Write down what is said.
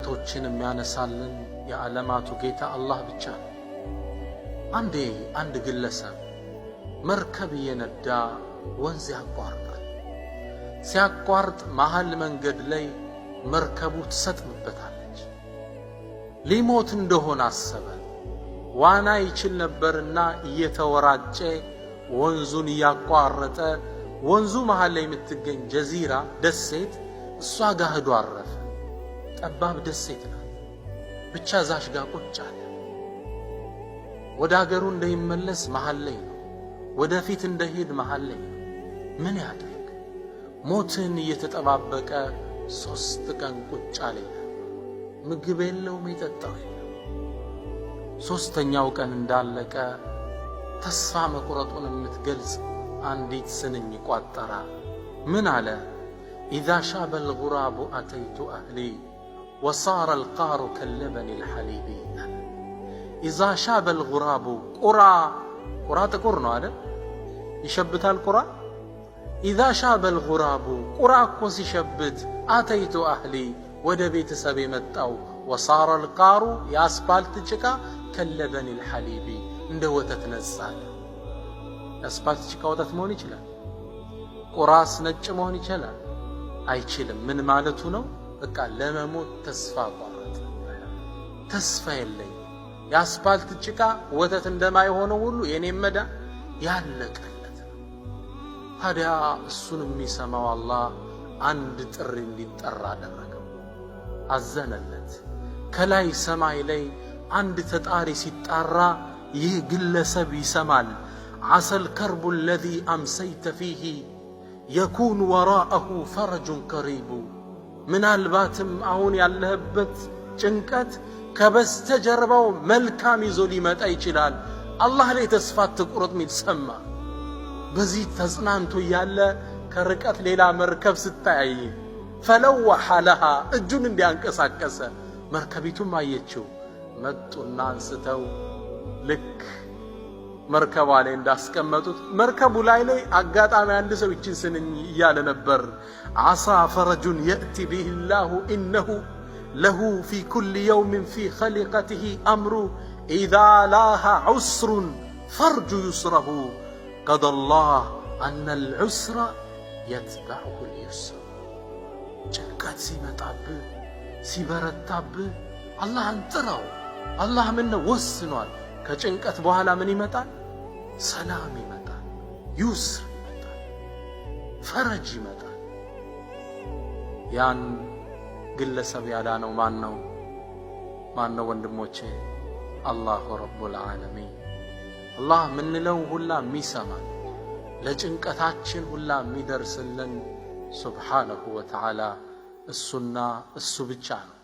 ጭንቀቶችን የሚያነሳልን የዓለማቱ ጌታ አላህ ብቻ ነው። አንዴ አንድ ግለሰብ መርከብ እየነዳ ወንዝ ያቋርጣል። ሲያቋርጥ መሃል መንገድ ላይ መርከቡ ትሰጥምበታለች። ሊሞት እንደሆነ አሰበ። ዋና ይችል ነበርና እየተወራጨ ወንዙን እያቋረጠ ወንዙ መሃል ላይ የምትገኝ ጀዚራ ደሴት እሷ ጋር ሄዶ አረፈ። ጠባብ ደሴት ናት። ብቻ እዛሽ ጋር ቁጭ አለ። ወደ አገሩ እንደይመለስ መሃል ላይ ነው። ወደፊት እንደሄድ መሃል ላይ ነው። ምን ያደርግ? ሞትን እየተጠባበቀ 3 ቀን ቁጭ አለ ይላል። ምግብ የለውም፣ የጠጣው የለም። ሦስተኛው ቀን እንዳለቀ ተስፋ መቁረጡን የምትገልጽ አንዲት ስንኝ ቋጠራ። ምን አለ? إذا شاب الغراب أتيت أهلي وصار القار كاللبن الحليب። إذا شاب الغراب ቁራ፣ ቁራ ጥቁር ነው አይደል? ይሸብታል ቁራ። إذا شاب الغراب ቁራ እኮ ሲሸብት أتيت أهلي ወደ ቤተሰብ የመጣው وصار القار የአስፓልት ጭቃ كاللبن الحليب እንደ ወተት ነጻል። የአስፓልት ጭቃ ወተት መሆን ይችላል? ቁራስ ነጭ መሆን ይችላል? አይችልም። ምን ማለቱ ነው? በቃ ለመሞት ተስፋ ቆረጠ። ተስፋ የለኝም። የአስፓልት ጭቃ ወተት እንደማይሆነው ሁሉ የኔም መዳን ያለቀለት ነው። ታዲያ እሱን የሚሰማው አላህ አንድ ጥሪ እንዲጠራ አደረገው። አዘነለት። ከላይ ሰማይ ላይ አንድ ተጣሪ ሲጣራ ይህ ግለሰብ ይሰማል። عسى الكرب الذي أمسيت فيه يكون وراءه فرج قريب። ምናልባትም አሁን ያለህበት ጭንቀት ከበስተጀርባው መልካም ይዞ ሊመጣ ይችላል። አላህ ላይ ተስፋ አትቁረጥ ሚል ሰማ። በዚህ ተጽናንቶ እያለ ከርቀት ሌላ መርከብ ስታያይ فلوح لها እጁን እንዲያንቀሳቀሰ መርከቢቱም አየችው። መጡና አንስተው ልክ መርከቧ ላይ እንዳስቀመጡት መርከቡ ላይ አጋጣሚ አንድ ሰው ይችን ስንኝ እያለ ነበር። عسى فرج يأتي به الله إنه له في كل يوم في خليقته أمر إذا لاح عسر فارج يسره قضى الله أن العسر يتبعه اليسر። ጭንቀት ሲመጣብህ ሲበረታብህ አላህን ጥራው። አላህ ምን ነው ወስኗል። ከጭንቀት በኋላ ምን ይመጣል? ሰላም ይመጣል፣ يسر ይመጣል፣ فرج ይመጣል። ያን ግለሰብ ያዳነው ማን ነው? ማን ነው ወንድሞቼ? الله رب العالمين። አላህ ምንለው ሁላ የሚሰማን ለጭንቀታችን ሁላ የሚደርስልን سبحانه وتعالى እሱና እሱ ብቻ ነው።